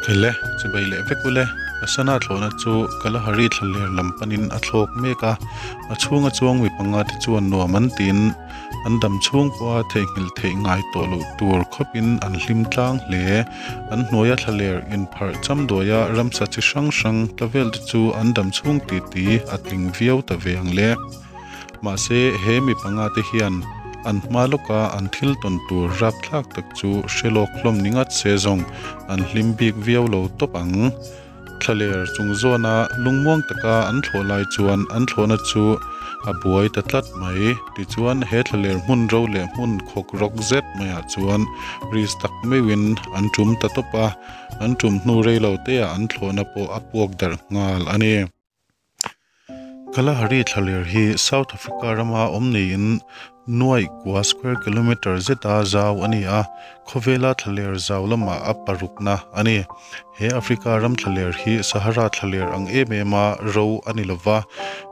Khaile, chibai leh vek ule. Asana thlawhna chu Kalahari thlaler lam panin a thlawk mek a, a chhunga chuang mi panga te chuan nuam an tiin an dam chhung pawha theihnghilh theih ngai tawh loh tur khawpin an hlim tlang hle. An hnuaia thlaler inpharh cham duaia ramsa chi hrang hrang tla vel te chu an dam chhung titi a tling viau ta ve ang le. Mahse, he mi panga te hian an hma lawka an thil tawn tur rapthlak tak chu hre lawk hlawm ni ngat se zawng an hlim bik viau lo tawp ang. Thlaler chung zawna lungmuang taka an thlawh lai chuan an thlawhna chu a buai ta tlat mai. Tichuan, he thlaler hmun ro leh hmun khawk rawk zet maiah chuan risk tak meuhin an tum ta tawp a, an tum hnu rei lo teah an thlawhna pawh a puak darh nghal a ni. Kalahari thlaler hi South Africa rama awm niin nuaih kua square kilometre zeta zau a ni a, khawvela thlaler zau lamah a parukna a ni. He Africa ram thlaler hi Sahara thlaler ang em ema ro a ni lova,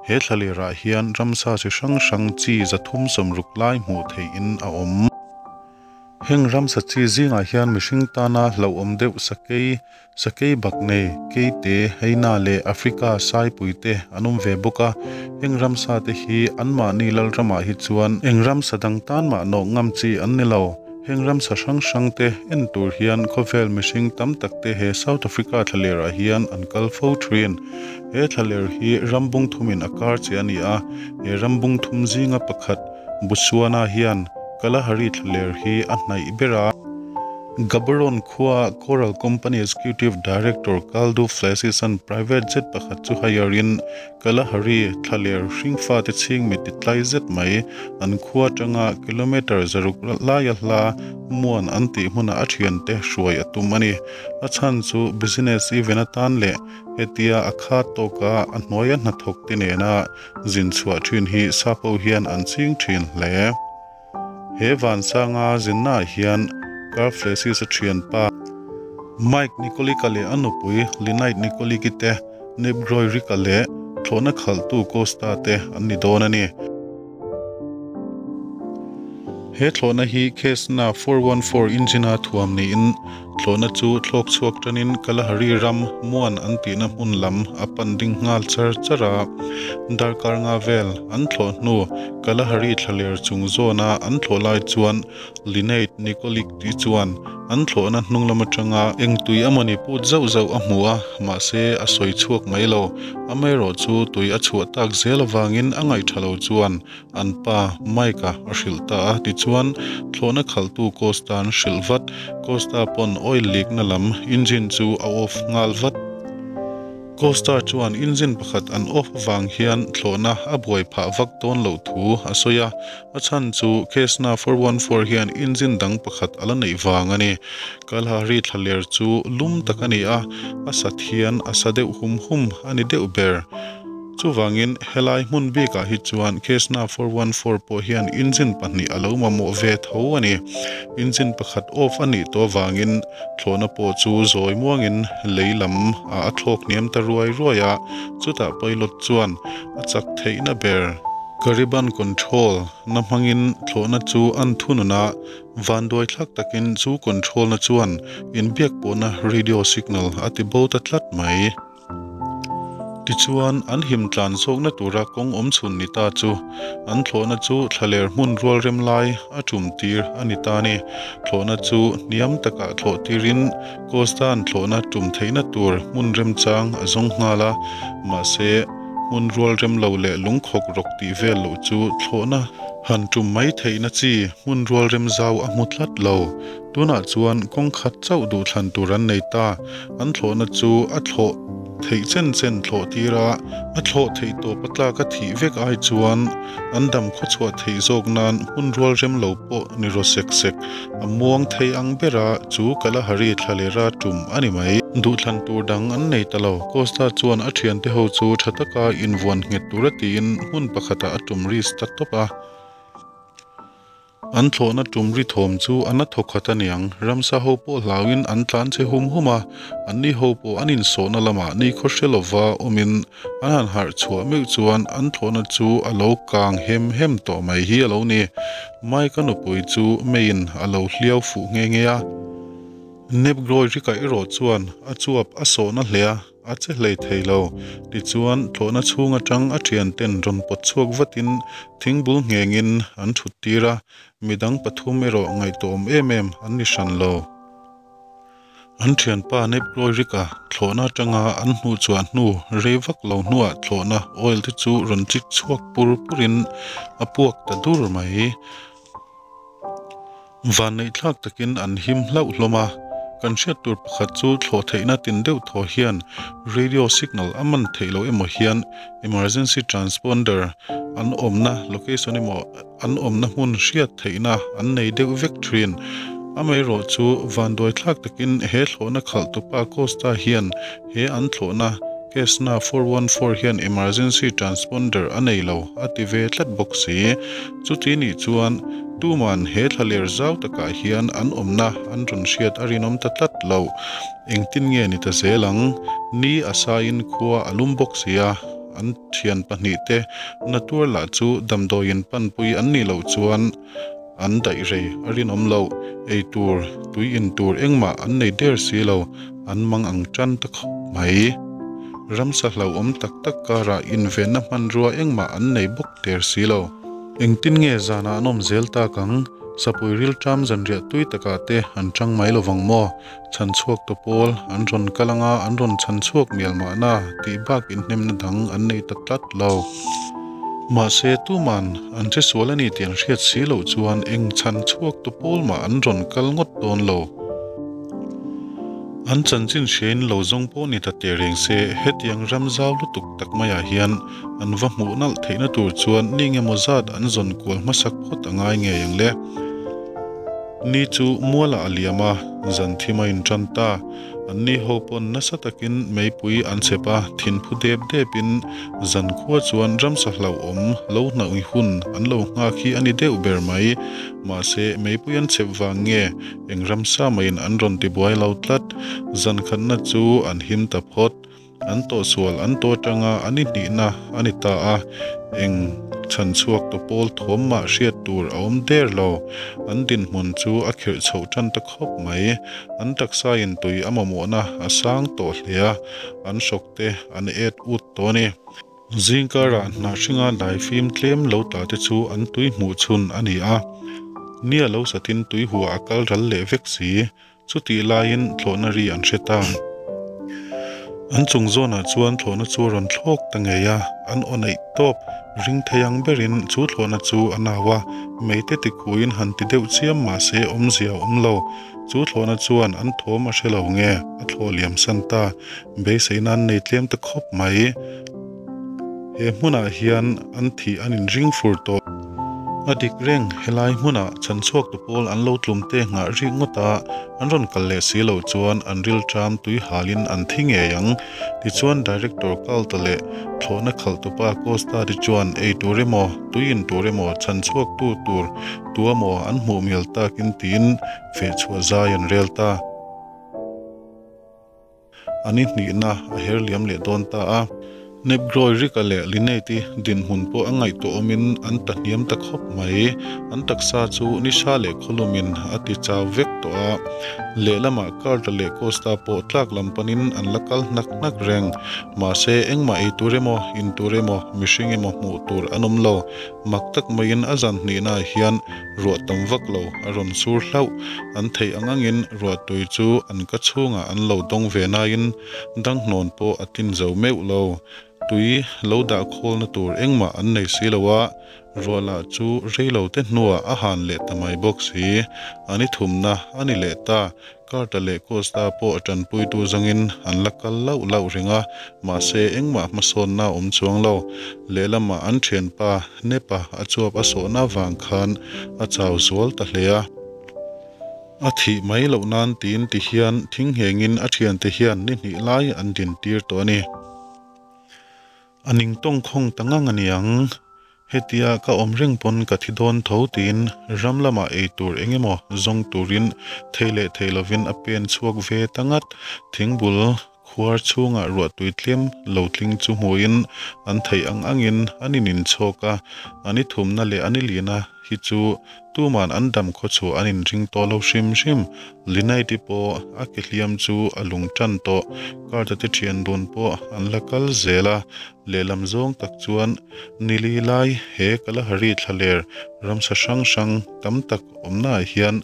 he thlalerah hian ramsa chi hrang hrang chi 360 lai hmuh theihin a awm. Heng ramsa chi zingah hian mihring tana hlauhawm deuh sakei, sakei bak nei, keite, hyena leh Africa saipui te an awm ve bawk a. Heng ramsa te hi anmahni lalramah hi chuan eng ramsa dang tan mah nawh ngam chi an ni lo. Heng ramsa hrang hrang te en tur hian khawvel mihring tam tak te he South Africa thlalerah hian an kal fo thin. He thlaler hi ram bung thumin a kar che a ni a, he ram bung thum zinga pakhat, Botswana hian Kalahari thlaler hi a hnaih ber a. Gaborone khua Coral Company Executive Director Carl Du Plessis-a'n private jet pakhat chu hire in Kalahari thlaler hringfate chhing mi titlai zet mai an khua atanga kilometre 600 laia hla muan an tih hmunah a thiante hruai a tum a ni. A chhan chu business event atan leh hetia a khat tawka a hnuaia hnathawk te nena Zin chhuah thin hi sap ho hian an ching thin hle. He vansanga zinnaah hian Carl Flessis-a thianpa Mike Nikolic-a leh a nupui Lynite Nikolic-i te, Nipgroy Rick-a leh thlawhna khalhtu Costa te an ni dawn a ni. He thlawhna hi Cessna 414 engine-a thuam niin thlawhna chu thlawk chhuak tanin Kalahari ram muan an tihna hmun lam a pan ding nghal char char a. Darkar nga vel an thlawh hnu Kalahari thlaler chung zawna an thlawh lai chuan Lynette Nikolic tih chuan an thlawhna hnung lam atanga eng tui amawni put zauh zauh a hmu a, mahse a sawi chhuak mai lo. Amaherawhchu tui a chhuah tak zel avangin a ngaih tha lo chuan an pa Mike-a a hrilh ta a, tichuan thlawhna khalhtu Costa an hrilh vat. Costa pawn oil leak na lam engine chu a off nghal vat. Costa chuan engine pakhat an off avang hian thlawhna a buai phah vak dawn loh thu a sawi a, A chhan chu Cessna 414 hian engine dang pakhat a la neih vang a ni. Kalahari thlaler chu lum tak a ni a, a sat hian a sa deuh hum hum a ni deuh ber. Chuvangin helai hmun bikah hi chuan Cessna 414 pawh hian engine pahnih a lo mamawh ve tho a ni. Engine pakhat off a nih tawh avangin thlawhna pawh chu zawi muangin lei lam ah a thlawk hniam ta ruai ruai a, chutah pilot chuan a chak theihna ber. Cariban control na hmangin thlawhna chu an thunun a, vanduai thlak takin chu control na chuan inbiak pawhna radio signal a ti bo ta tlat mai. Tichuan, an him tlan zawkna tura kawng awm chhun ni ta chu an thlawhna chu thlaler hmun rual rem lai a tum tir a ni ta a ni. Thlawhna chu hniam takah thlawh tirin Costa-a'n thlawhna tum theihna tur hmun remchang a zawng nghal a, mahse, Hmun rual rem lo leh lungkhawk rawk tih vel loh chu thlawhna han tum mai theihna chi hmun rual rem zau a hmu tlat lo. Tunah chuan kawng khat chauh duhthlan tur an nei ta. An thlawhna chu a thlawh theih chen chen thlawh tir a, a thlawh theih tawp a tlak a thih vek ai chuan an dam khawchhuah theih zawk nan hmun rual rem lo pawh ni raw sek sek A muang thei ang bera chu Kalahari thlalera tum a ni mai. Duhthlan tur dang an nei ta lo. Costa chuan a thiante ho chu tha taka invuan nghet tura tiin hmun pakhatah a tum ri ta tawp a. An thlawhna tum ri thawm chu a na thawkhat a niang. Ramsa ho pawh hlauin an tlan che hum hum a, anni ho pawh an insawhna lamah nikhaw hre lova awmin an han harh chhuah meuh chuan an thlawhna chu a lo kang hem hem tawh mai hi a lo ni. Mike-a nupui chu meiin a lo hliau fuh nghe nghe a. Nepgroy Rika erawh chuan a chuap a sawhna hle a, a che hlei thei lo. Tichuan, thlawhna chhung atang a thianten rawn pawt chhuak vatin thingbul nghengin an thut tir a, midang pathum erawh ngaihtuahawm em em an ni hran lo. An thianpa Nepgroy Rika thlawhna atanga an hnuhchhuah hnu rei vak lo hnuah thlawhna oil te chu rawn chik chhuak pur purin a puak ta dur mai. Vanneihthlak takin an him hlauh hlawm a, kan hriat tur pakhat chu thlawh theihna tin deuh thaw hian radio signal a man theih loh emaw hian emergency transponder an awmna location emaw an awmna hmun hriat theihna an nei deuh vek thin. Amaherawh chu vanduaithlak takin he thlawhna khalh tupa Costa hian he an thlawhna Cessna 414 hian emergency transponder a nei lo a ti ve tlat bawk si. Chuti nih chuan tuman he thlaler zau takah hian an awmna an rawn hriat a rinawm ta tlat lo. Engtin nge ni ta zel ang? Ni a saiin khua a lum bawk si a, an thian pahnihte na tuar lah chu damdawiin panpui an nih loh chuan an daih rei a rinawm loh. Ei tur, tui in tur engmah an nei der si lo, an mang ang tan ta khawp mai. Ramsa hlauhawm tak tak karah invenna hmanrua engmah an nei bawk der si lo. Engtin nge zanah an awm zel tak ang? Sapui rilṭam zanriah tui takah te an ṭang mai lovang maw? Chhan chhuak tu pawl an rawn kal anga an rawn chhan chhuak mial mahna tih bak inhnemna dang an nei ta tlat lo. Mahse tuman an che sual a ni tih an hriat si loh chuan eng chhan chhuak tu pawl mah an rawn kal ngawt dawn lo. An chanchin hriain lo zawng pawh ni ta teh reng se hetiang ram zau lutuk tak maiah hian an va hmuh nalh theihna tur chuan ni engemaw zat an zawn kual hmasak phawt a ngai ngei ang le. Ni chu mualah a liam a, zan thim a intan ta. An ni ho pawn nasa takin meipui an chep a, thinphu dep depin zan khua chuan ramsa hlauhawm lo hnauh hun an lo nghak hi a ni deuh ber mai. Mahse, meipui an chep vang nge eng ramsa maiin an rawn tibuai lo tlat. Zan khatna chu an him ta phawt. An tawhsual an tawh atanga an i hnihna a ni ta a, eng chhan chhuak tu pawl thawm mah hriat tur a awm der lo. An dinhmun chu a khirh chhoh tan ta khawp mai. An taksa in tui a mamawhna a sang tawh hle a, an hrawk te an et ut tawh a ni. Zingkarah hnah hringa daifim tlem lo tla te chu an tui hmuh chhun a ni a, nia lo satin tui huah a kal ral leh vek si. Chutih laiin thlawhna ri an hre ta. An chung zawnah chuan thlawhna chu a rawn thlawk ta ngei a, an aw neih tawp ring thei ang berin chu thlawhna chu a nau a, meite tikhuin han ti deuh chiam mahse awmzia a awm lo. Chu thlawhna chuan an thawm a hre lo nge, a thlawh liam san ta. Beiseina an nei tlem ta khawp mai. He hmunah hian an thih an inring fur tawh. A dik reng, helai hmunah chhanchhuak tu pawl an lo tlum te nghah rik ngawt a, an rawn kal leh si loh chuan an rilṭam tui halin an thi ngei ang. Tichuan Director Kalta leh thlawhna khalhtupa Costa te chuan ei tur emaw, tui in tur emaw chhanchhuak tu tur tua maw an hmuh mial takin tiin fehchhuah zai an rel ta. A ni hnihna a her liam leh dawn ta a. Nepgroy Rika leh Linnate dinhmun pawh a ngaihtuah awmin an ta hniam ta khawp mai. An taksa chu nisa leh khawlumin a ti chau vek tawh a. Lehlamah Carter leh Costa pawh tlak lam panin an la kal hnak hnak reng. Mahse, engmah ei tur emaw, in tur emaw, mihring emaw hmuh tur an awm lo. Mak tak maiin a zan hnihnaah hian Ruah tam vak lo a rawn sur hlauh. An theih ang angin ruah tui chu an ka chhungah an lo dawng ve nain dangnawn pawh a tlin zo meuh lo. Tui lo dah khawlna tur engmah an nei si lo a, ruah lah chu rei lo te hnuah a han leh ta mai bawk si. A ni thumna a ni leh ta. Carter leh Costa pawh a tanpuitu zawngin an la kal lauh lauh reng a, mahse engmah hmasawnna a awm chuang lo. Lehlamah an thianpa Nepa a chuap a sawhna vang khan a chau zual ta hle a. A thih mai loh nan tiin ti hian thinghengin a thiante hian ni hnih lai an dintir tawh a ni. A ning tawng khawng ta ngang a niang. Hetia ka awm reng pawn ka thi dawn tho tiin ram lamah ei tur eng emaw zawng turin thei leh thei lovin a pen chhuak ve ta ngat. Thingbul khuar chhungah ruahtui tlem lo tling chu hmuhin an theih ang angin an in inchhawk a, an i thumna leh an i lihna hi chu. Tuman an dam khawchhuah an inring tawh lo hrim hrim. Linaite pawh a ke hliam chu a lung tan tawh. Carter te thian dun pawh an la kal zel a. Lehlam zawng tak chuan nili lai he Kalahari thlaler ramsa hrang hrang tam tak awmnaah hian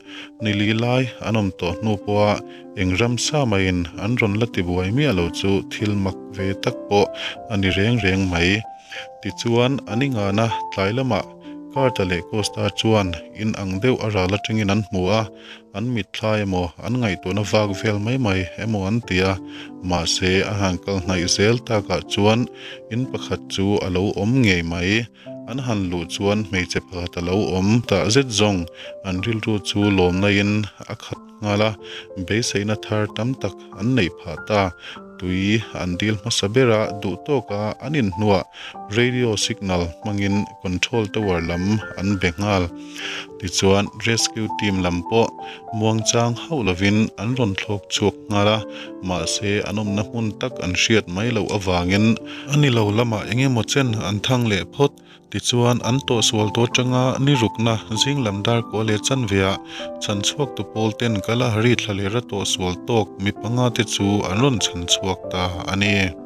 nili lai an awm tawh hnu pawha eng ramsa maiin an rawn la tibuai miah lo chu thil mak ve tak pawh a ni reng reng mai. Tichuan an ingahna tlai lamah Carter leh Costa chuan in ang deuh a ral atangin an hmu a, an mitthla emaw an ngaihtuahna vak vel mai mai emaw an ti a, mahse a han kal hnaih zel takah chuan in pakhat chu a lo awm ngei mai. An han luh chuan hmeichhe pakhat a lo awm tah zet zawng an rilru chu lawmna in a khat nghal a, beiseina thar tam tak an neih phah ta. Tui an dil hmasa ber a, duh tawka an inhnuah radio signal hmangin control tower lam an be nghal. Tichuan rescue team lam pawh muangchang hauh lovin an rawn thlawk chhuak nghal a, mahse an awmna hmun tak an hriat mai loh avangin a ni lo lamah eng emaw chen an thang leh phawt. Tichuan, an tawhsual tawh atanga ni rukna zing lam dar kua leh chanveah chhanchhuaktu pawl ten Kalahari thlalera tawhsual tawk mi panga te chu an rawn chhanchhuak ta a ni.